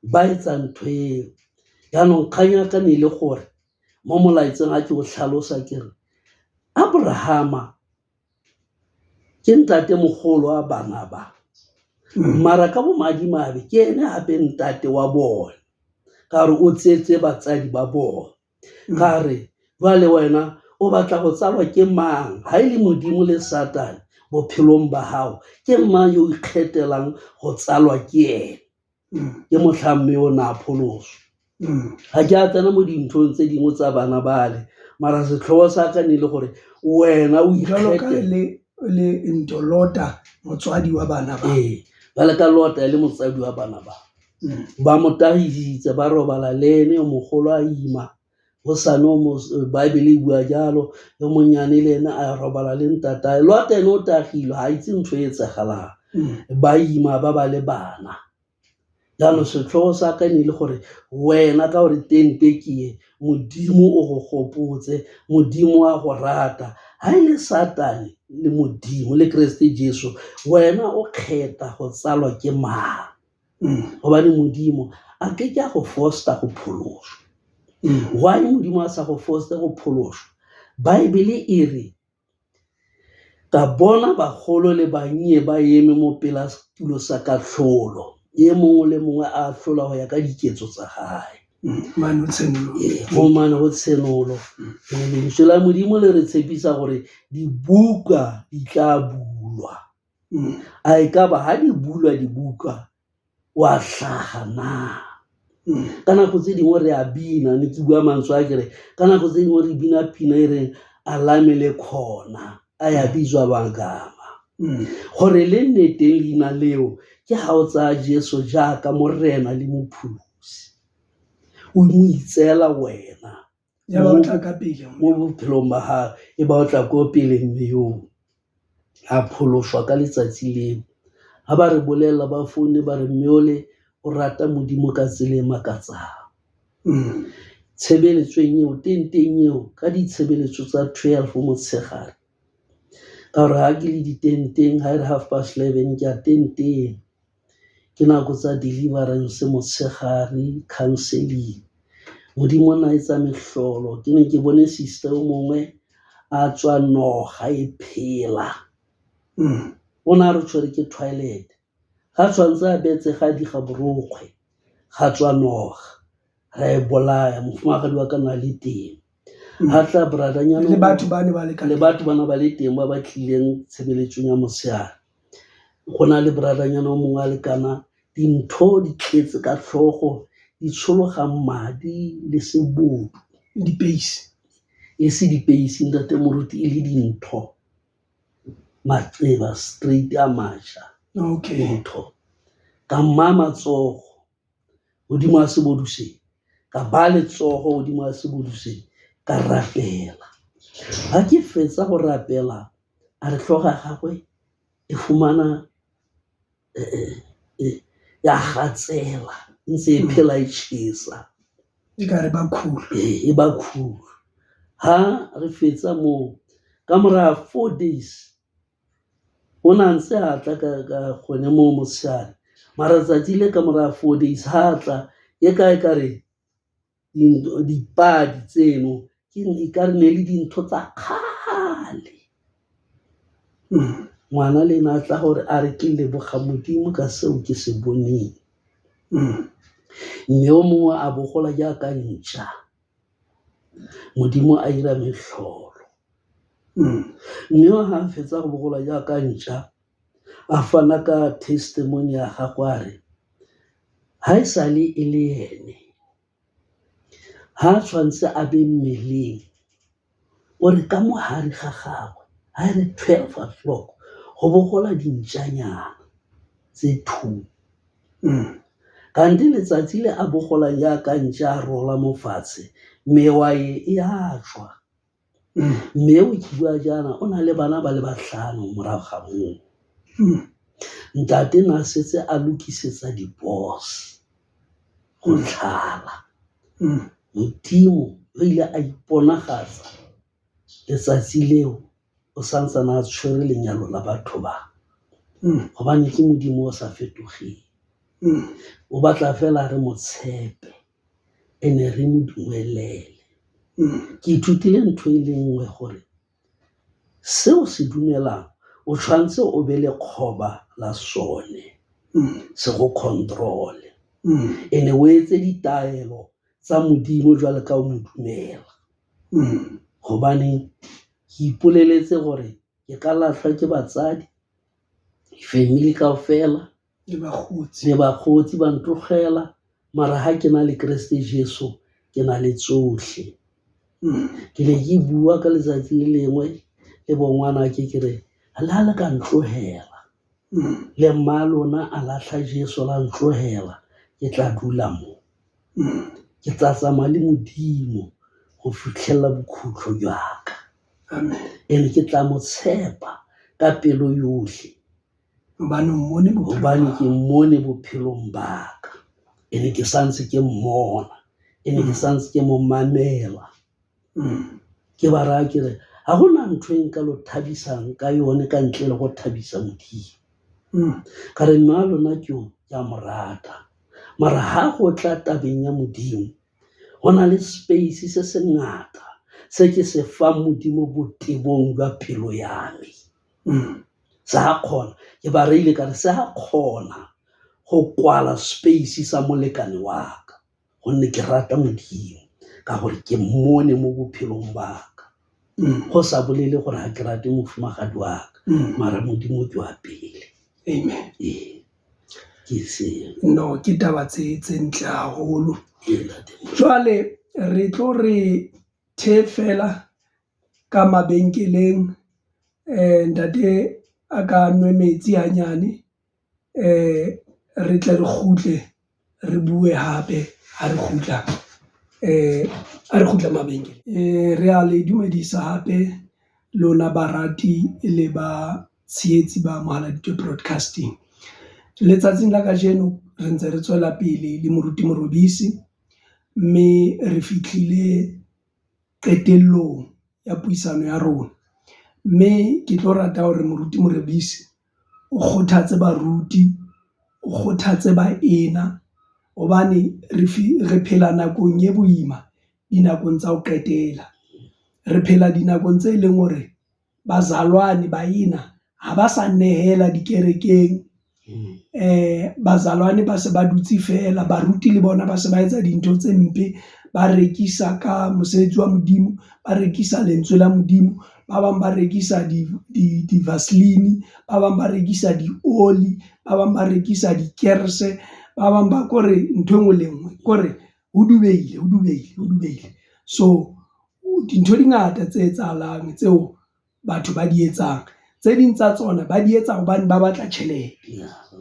ba etsa ntho eo. Jaanong kgang ya ka ne e le gore mo molaetseng a ke o tlhalosa ke re Abrahama ke ntate mogolo wa bana ba, mara ka bomadimabe ke ene gape ntate wa bone ka gore o tsetse batsadi ba bone. Ka re jwale wena o batla go tsalwa ke mang ga e le Modimo le Satane bophelong ba gago, ke mang yo o ikgethelang go tsalwa ke ene? Ke motlhang mme o ne a pholoswa. Ga ke a tsena mo dinthong tse dingwe tsa bana bale, mara setlhogo sa ka ne e le gore wena o ikgethele le nto Lota motswadi wa bana ba. Ee, jwale ka Lota e le motswadi wa bana ba. Ba mo tagisitse ba robala le ene yo mogolo a ima go sane Bible e bua jalo, yo monnyane le ene a robala le ntatae. Lota ene o tagilwe ga itse ntho e etsagalang, ba ima ba ba le bana. Jaanong setlhogo sa ka ne e le gore wena ka gore tente ke e, Modimo o go gopotse, Modimo a go rata. Ga e le Satane le Modimo le Keresete Jesu, wena o kgetha go tsalwa ke mang? Gobane Modimo a ke ke a go fosta go pholoswa. Why Modimo a sa go foste go pholoswa? Bible e re ka bona bagolo le bannye ba eme mo pela setulo sa katlholo, e mongwe le mongwe a atlholwa go ya ka diketso tsa gae. Go mane go tshenolo. Lentswe la Modimo le re tshepisa gore dibuka di tla bulwa. A e ka ba ha di bulwa dibuka wa hlaga na? Ka nako tse dingwe re a bina, ne ke bua mantswe a kere ka nako tse dingwe re bina pina e reng alame le khona a ya bitswa bagama, gore le nne teng leina leo Ke ha o tsaya Jesu jaaka Morena le Mopholosi. O mo itseela wena. Ya ba o tla ka pele. Mo bophelong ba gago, e ba o tla ko pele mme yoo. A pholoswa ka letsatsi leo. Ha ba re bolelela ba foune ba re mme ole o rata Modimo ka tsela e makatsang. Tshebeletsong eo, tenteng eo, ka ditshebeletso tsa 12 motshegare. Ka gore ha ke le ditenteng, ha e re 11:30 ke ya tenteng. Ke nako tsa deliverance motshegare, counseling. Modimo o na etsa mehlolo. Ke ne ke bone sister o mongwe a tswa noga e phela. O ne a re tshwere ke toilet. Ga tshwantse a betse ga diga borokgwe, ga tswa noga. Ra e bolaya, mofumagadi wa ka na le teng. Ha tla brother-nyana Le batho ba ne ba le ka le batho bana ba le teng ba ba tlileng tshebeletsong ya motshehare. Go na le brother-nyana o mongwe a lekana dintho di tletse ka tlhogo, di tshologa madi le sebodu. Dipeisi. E se dipeisi ntate moruti, e le dintho. Maqeba straight a matjha. Dintho. Ka mma matsogo hodimo a sebodu se. Ka ba letsogo hodimo a sebodu se. Ka rapela. Ha ke fetsa go rapela, a re tlhogo ya gagwe e fumana ya gatsela, ntse e phela e tjhesa. E ka re ba cool. E ba cool. Ha re fetsa moo, ka mora 4 days, o na ntse a tla ka gone moo motshehare. Mara tsatsi le ka mora 4 days ha tla, e ka e ka re dipadi tseno, ke e ka re ne le dintho tsa kgale. Ngwana le ena a tla gore a re ke leboga Modimo ka seo ke se boneng. Mme o mongwe a bogola jaaka ntša. Modimo a ira mehlolo. Mme o ha fetsa go bogola jaaka ntša, a fana ka testimony ya gagwe a re, ha e sale e le ene, ha tshwantse a be mmeleng, o re ka mohare ga gagwe, ha e re 12 o'clock, go bogola dintšanyana tse 2. Kante letsatsi le a bogolang jaaka ntša a rola mo fatshe, mewa e e a tswa. Mme o ke bua jaana o na le bana ba le batlhano morago ga moo. Ntate na setse a lokisetsa di-boss go tlhala. Modimo o ile a iponagatsa letsatsi leo o santsane a tshwere lenyalo la batho ba. Gobane ke Modimo o sa fetogeng. O batla fela re mo tshepe, ene re mo dumelele. Ke ithutile ntho e le nngwe gore seo se dumelang o tshwantse o be le kgoba la sone, se go control-e. Ene o etse ditaelo tsa Modimo jwalo ka o mo dumela. Gobane ke ipoleletse gore ke ka latlhwa ke batsadi, family kaofela, le bakgotsi. Le bakgotsi ba ntlogela, mara ha ke na le Kreste Jesu ke na le tsohle. Ke ne ke bua ka letsatsi le lengwe le bongwana ke ke re le ha le ka ntlohela, le mma lona a latlha Jesu la ntlohela, ke tla dula mo. Ke tla tsamaya le Modimo go fitlhella bokhutlo jwa ka. Amen. Ene ke tla mo tshepa ka pelo yohle. Hobane o mmone bophelong Hobane ba ke mmone bophelong ba ka. Ene ke santse ke mmona. Ene ke santse ke mo mamela. Ke ba raya ke re ha hona ntho e nka lo thabisang ka yone ka ntle le go thabisa Modimo. Ka re mme wa lona ke o, ke a mo rata. Mara ha go tla tabeng ya Modimo, ho na le space se se ngata se ke se fang Modimo botebong jwa pelo ya me. Se a kgona, ke ba reile ka re se a kgona go kwala space sa molekane wa ka, gonne ke rata Modimo ka gore ke mmone mo bophelong ba ka. Go sa bolele gore ha ke rate mofumagadi wa ka, mara Modimo ke wa pele. Amen. Ee, ke seo. No, ke taba tse ntle haholo. Ee, ntate. Jwale re tlo re the fela ka mabenkeleng, ntate a ka nwe metsi hanyane, Re tle re kgutle re bue hape ha re kgutla ha re kgutla mabenkeleng. Re a le dumedisa hape lona barati le ba tshehetsi ba Mohaladitwe Broadcasting. Letsatsing la kajeno re ntse re tswela pele le moruti Morubisi, mme re fihlile qetellong ya puisano ya rona. Mme ke tlo rata hore moruti Morebisi o kgothatse baruti, o kgothatse baena hobane re re phela nakong e boima dinakong tsa ho qetela. Re phela dinakong tse leng hore bazalwane, baena ha ba sa nehela dikerekeng. Bazalwane ba se ba dutse feela, baruti le bona ba se ba etsa dintho tse mpe, ba rekisa ka mosebetsi wa Modimo, ba rekisa lentswe la Modimo. Ba bang ba rekisa di-vaseline, ba bang ba rekisa dioli, ba bang ba rekisa dikerese, ba bang ba ko re ntho e nngwe le e nngwe ko re ho dubehile, ho dubehile, ho dubehile. So dintho di ngata tse etsahalang tseo batho ba di etsang. Tse ding tsa tsona ba di etsa hobane ba batla tjhelete,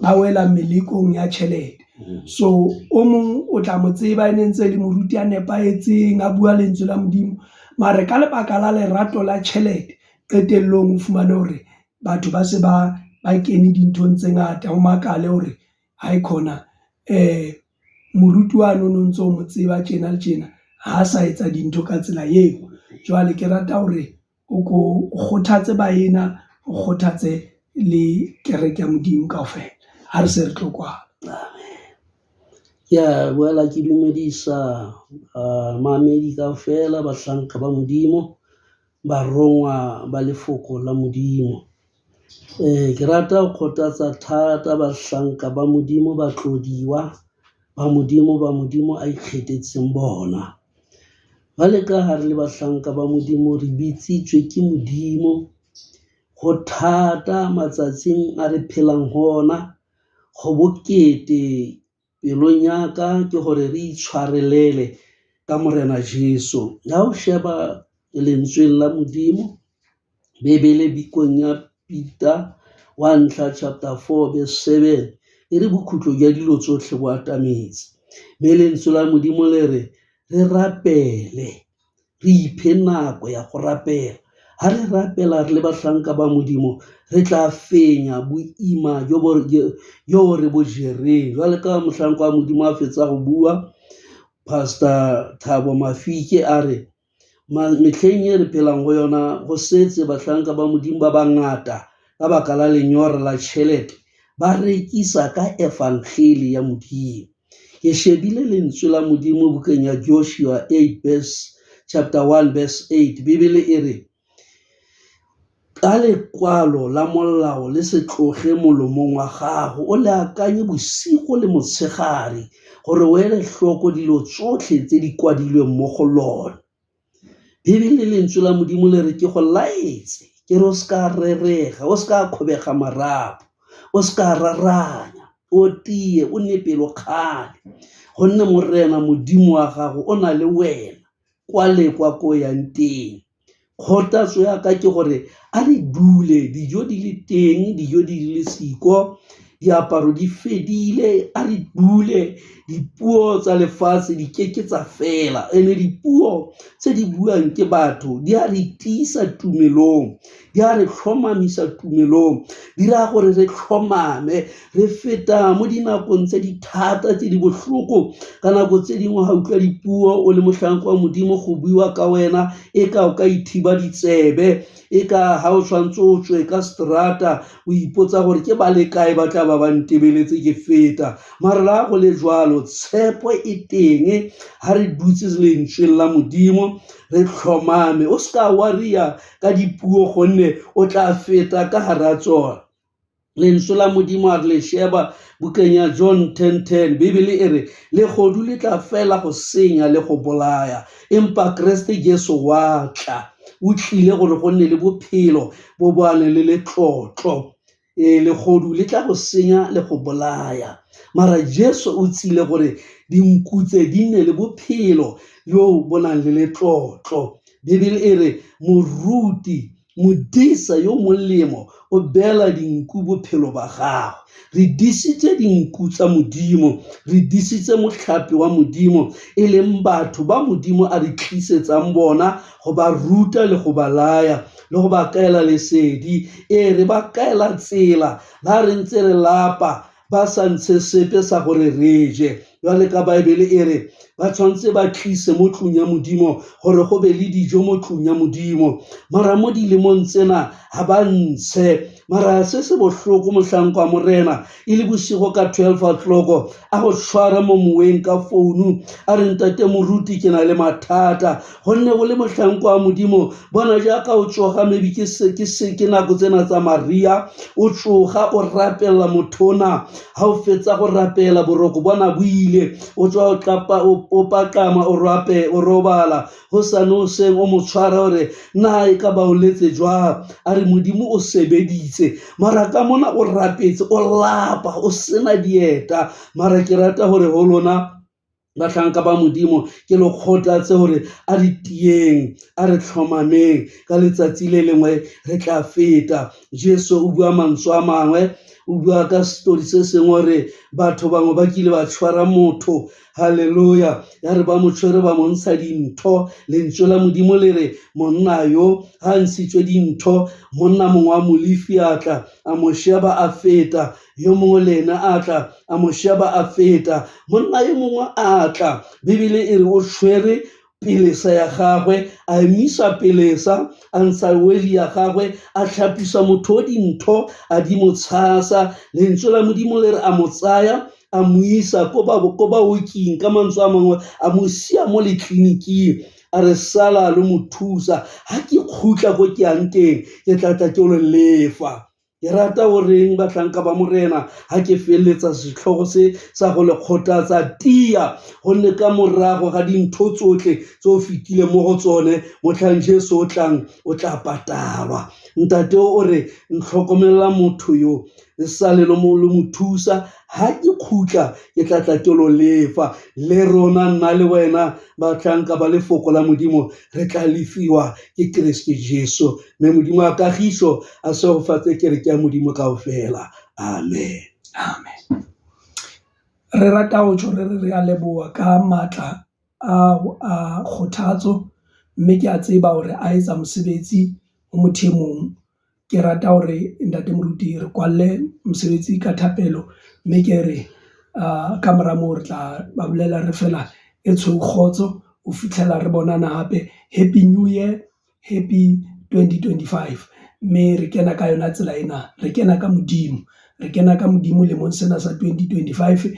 ba wela melekong ya tjhelete. So o mong o tla mo tseba e ne ntse le moruti a nepahetseng, a bua lentswe la Modimo. Mare ka lebaka la lerato la tjhelete, qetellong o fumane hore batho ba se ba ba kene dinthong tse ngata. O makale hore haikhona moruti wane o no ntso mo tseba tjena le tjena, ha sa etsa dintho ka tsela eo. Jwale ke rata hore o ko o kgothatse baena, o kgothatse le kereke ya Modimo kaofela ha re se re tlo kwala. Amen. Ke a boela ke dumedisa mamedi kaofela, bahlanka ba Modimo, barongwa ba lefoko la Modimo. Ke rata ho kgothatsa thata bahlanka ba Modimo, batlodiwa ba Modimo, ba Modimo a ikgethetseng bona. Jwale ka ha re le bahlanka ba Modimo, re bitsitswe ke Modimo. Ho thata matsatsing a re phelang ho ona, go bokete pelong ya ka ke hore re itshwarelele ka Morena Jesu. Ha o sheba lentsweng la Modimo, Bebele bukeng ya Peter wa ntlha chapter 4 verse 7 e re bokhutlo jwa dilo tsotlhe bo atametse. Mme lentswe la Modimo le re re rapele, re iphe nako ya go rapela. Ha re rapela re le bahlanka ba Modimo, re tla fenya boima jo re bo jereng. Jwale ka mohlanka wa Modimo a fetsa go bua, Pastor Thabo Mafike a re mehleng e re phelang go yona go setse bahlanka ba Modimo ba bangata ka baka la lenyora la tjhelete ba rekisa ka evangeli ya Modimo. Ke shebile lentswe la Modimo bukeng ya Joshua 8 verse chapter 1 verse 8 Bibele e re ka lekwalo la molao le se tloge molomong wa gago, o le akanye bosigo le motshegare gore o ele hloko dilo tsotlhe tse di kwadilweng mo go lona. Bibele lentswe la Modimo le re ke go laetse ke re o se ka rerega, o se ka kgobega marapo, o se ka raranya, o tie, o nne pelokgale, gonne Morena Modimo wa gago o na le wena kwa le kwa ko o yang teng. Kgothatso ya ka ke gore a re dule dijo di le teng, dijo di le siko, diaparo di fedile, a re dule dipuo tsa lefatshe di keke tsa fela. Ene dipuo tse di buang ke batho di a re tiisa tumelong, di a re tlhomamisa tumelong, di raya gore re tlhomame re feta mo dinakong tse di thata tse di bohloko. Ka nako tse dingwe ga utlwa dipuo o le mohlanka wa Modimo go buiwa ka wena e ka o ka ithiba ditsebe, e ka ha o tshwanetse o tswe ka strata o ipotsa gore ke ba le kae ba tla ba ba ntebeletse ke feta. Mara la go le jwalo tshepo e teng ha re dutse lentsweng la Modimo re tlhomame. O ska waria ka dipuo gonne o tla feta ka hara tsona. Lentswe la Modimo a re le sheba bukeng ya John 10:10 Bibele e re legodu le tla fela go senya le go bolaya, empa Kreste Jesu wa tla, o tlile gore go nne le bophelo bo boane le letlotlo. E legodu le tla go senya le go bolaya, mara Jesu o tsile gore dinku tse di nne le bophelo jo bo nang le letlotlo. Bibele e re moruti Modisa yo molemo o beela dinku bophelo ba gagwe. Re disitse dinku tsa Modimo, re disitse mohlape wa Modimo, e leng batho ba Modimo a re tlisetsang bona go ba ruta le go ba laya le go ba kaela lesedi. Ee, re ba kaela tsela la re ntse re lapa ba sa ntshe sepe sa gore re je. Jwale ka Baebele e re ba tshwanetse ba tlise mo tlung ya Modimo gore go be le dijo mo tlung ya Modimo. Mara mo dilemong tsena ha ba ntshe. Mara se se bohloko mohlanka wa Morena e le bosigo ka 12 o'clock a go tshwara mo moweng ka founu a re ntate moruti ke na le mathata gonne o le mohlanka wa Modimo bona jaaka o tsoga maybe ke se ke se ke nako tsena tsa Maria o tsoga o rapela motho ona ha o fetsa go rapela boroko bona bo ile o tswa o tlapa o paqama o rape o robala go sa no seng o mo tshwara gore na e ka ba o letse jwang a re Modimo o sebeditse mara ka mona o rapetse o lapa o sena dieta mara ke rata gore go lona bahlanka ba Modimo ke le kgothatse gore a re tieng a re tlhomameng ka letsatsi le lengwe re tla feta. Jesu o bua mantswe a mangwe o bua ka story se sengwe gore batho bangwe ba kile ba tshwara motho halleluja ya re ba mo tshwere ba mo ntsha dintho lentswe la Modimo le re monna yo ha ntshitswe dintho monna mongwe wa Molefi a tla a mo sheba a feta yo mongwe le ena a tla a mo sheba a feta monna yo mongwe a tla Bibele e re o tshwere pelesa ya gagwe a emisa pelesa a ntsha weli ya gagwe a tlhapisa motho o dintho a di mo tshasa lentswe la Modimo le re a mo tsaya a mo isa ko baoking ka mantswe a mangwe a mo sia mo letleliniking a re sala lo mo thusa ha ke khutla ko ke yang teng ke tla tla ke lo lefa. Ke rata goreng bahlanka ba Morena ha ke feleletsa setlhogo se sa go le kgothatsa tia gonne ka morago ga dintho tsotlhe tse o fetile mo go tsone motlhang Jesu o tlang o tla patalwa. Ntate o re ntlhokomela motho yo le sale lo mo thusa ha ke khutla ke tla tla ke lo lefa. Le rona nna le wena bahlanka ba lefoko la Modimo re tla lefiwa ke Kriste Jesu. Mme Modimo a kagiso a segofatse kereke ya Modimo kaofela. Amen. Amen. Re rata ho tjho re re re a leboha ka matla ao a kgothatso mme ke a tseba hore a etsa mosebetsi ho motho e mong. Ke rata hore ntate moruti re kwalle mosebetsi ka thapelo mme ke re ka mora moo re tla ba bolela re fela e tshweu kgotso ho fihlela re bonana hape. Happy New Year, happy 2025. Mme re kena ka yona tsela ena, re kena ka Modimo, re kena ka Modimo lemong sena sa 2025.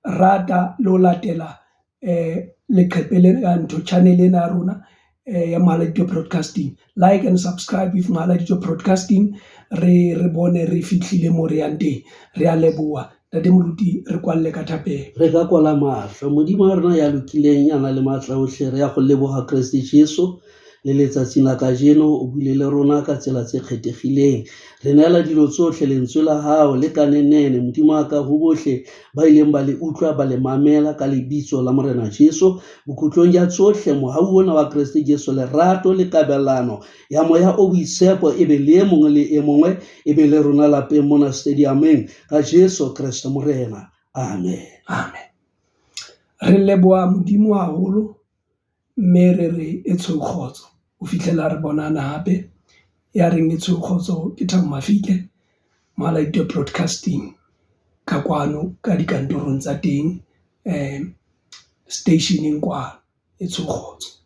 Rata le ho latela leqhepe le ntho channel ena ya rona ya Mohaladitwe Broadcasting. Like and subscribe with Mohaladitwe Broadcasting. Re re bone re fihlile mo re yang teng. Re a leboha. Ntate moruti re kwalle ka thapelo. Re ka kwala mahlo. Modimo wa rona ya lokileng ya nang le matla ohle re ya go leboga Kriste Jesu le letsatsing la kajeno o buile le rona ka tsela tse kgethegileng. Re neela dilo tsohle lentswe la hao le ka nenene Modimo wa ka ho bohle ba ileng ba le utlwa ba le mamela ka lebitso la Morena Jesu. Bokhutlong ja tsohle mohau ona wa Kriste Jesu lerato le kabelano ya moya o boitshepo e be le e mongwe le e mongwe e be le rona lapeng mona stadiumeng ka Jesu Kriste Morena. Amen. Amen. Re leboha Modimo haholo mme re re e tshweu kgotso ho fihlela re bonana hape. Ya reng e tshweu kgotso ke Thabo Mafike, Mohaladitwe Broadcasting ka kwano ka dikantorong tsa teng stationeng kwano e tshweu kgotso.